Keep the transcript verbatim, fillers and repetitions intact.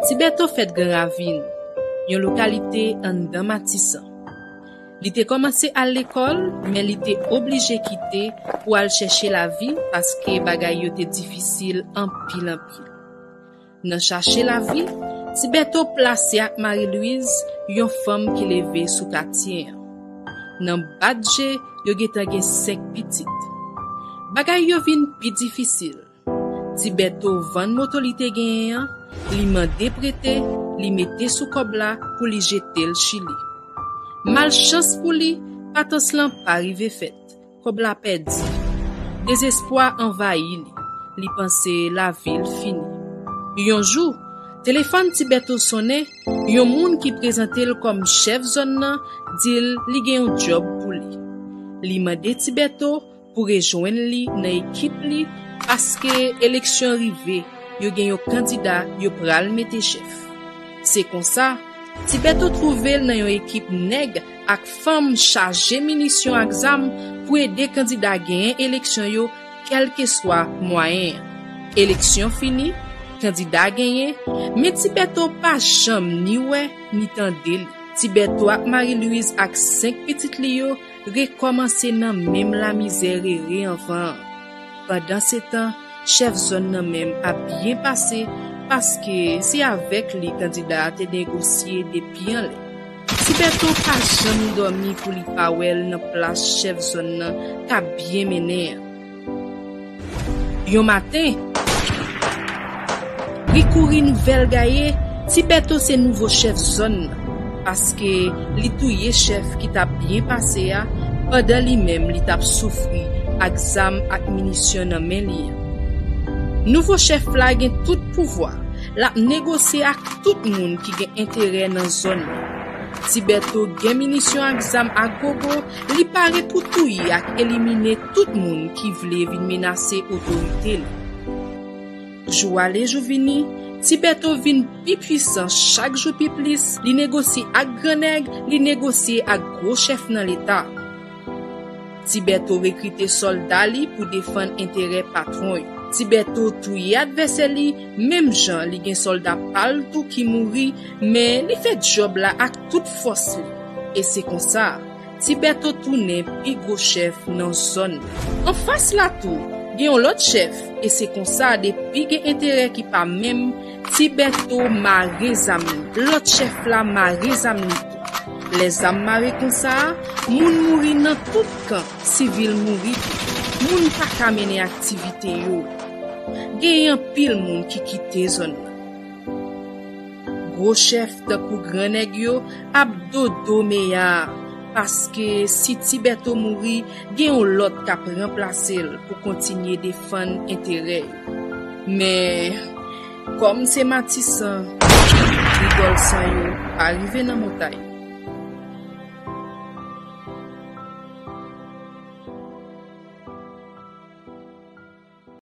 Ti Bèto fèt Gran Ravin, yon lokalite anndan Matisan. Li te kòmanse al lekòl, men li te oblije kite pou al chèche lavi paske bagay yo te difisil anpil anpil. Nan chache lavi, Ti Bèto plase ak Marie Louise, yon fanm ki leve sou katye an. Nan bat je, yo gentan gen senk pitit. Bagay yo vin pi difisil. Ti Bèto vann moto li te genyen an, li mande prete, li mete sou kòb la pou li jete l Chili. Malchans pou li, patans lan pa rive fèt. Kòb la pèdi. Dezespwa anvayi li. Li panse lavi l fini. Yon jou, telefòn Ti Bèto sonnen, yon moun ki prezante l kòm chèf zòn nan di l li gen yon djòb pou li. Li mande Ti Bèto pou rejwenn li nan ekip li paske eleksyon rive, yo gen yon kandida yo pral mete chèf. Se konsa, Ti Bèto twouve l nan yon ekip nèg ak fanm chaje minisyon ak zam pou ede kandida genyen eleksyon yo, kèlkeswa mwayen an. Eleksyon fini, kandida genyen, men Ti Bèto pa janm ni wè ni tande li. Ti Bèto ak Marie Louise ak senk pitit li yo rekòmanse nan menm lamizè rere anvan an. Pandansetan, chèf zòn nan menm ap byen pase paske se avèk li kandida a te negosye depi anlè. Ti Bèto pa janm dòmi pou li pa wè l nan plas chèf zòn nan k ap byen mennen an. Yon maten, ri kouri nouvèl gaye, Ti Bèto se nouvo chèf zòn nan, paske li touye chèf ki t ap byen pase a, pandan li menm li t ap soufri ak zam ak minisyon nan men li an. Nouvo chèf la gen tout pouvwa, l ap negosye ak tout moun ki gen enterè nan zòn nan. Ti Bèto gen minisyon ak zam ak gogo, li pare pou touye ak elimine tout moun ki vle vin menase otorite li. Jou ale jou vini, Ti Bèto vin pi pwisan chak jou pi plis, li negosye ak gran nèg, li negosye ak gwo chèf nan leta. Ti Bèto rekrite sòlda li pou defann enterè patwon yo. Ti Bèto touye advèsè li, menm jan li gen sòlda pa l tou ki mouri, men li fè djòb la ak tout fòs li. E se konsa, Ti Bèto tounen pi gwo chèf nan zòn nan. Anfas la tou, gen yon lòt chèf, e se konsa depi gen enterè ki pa menm, Ti Bèto mare zam li. Lòt chèf la mare zam li tou. Lè zam mare konsa a, moun mouri nan tout kan, sivil mouri tou. Moun pa ka mennen aktivite yo. Genyen anpil moun ki kite zòn nan. Gwo chèf tankou gran nèg yo ap dodo meya a, paske si Ti Bèto mouri, gen yon lòt k ap ranplase l pou kontinye defann enterè yo. Men, kòm se Matisan, rigòl san yo pa rive nan montay.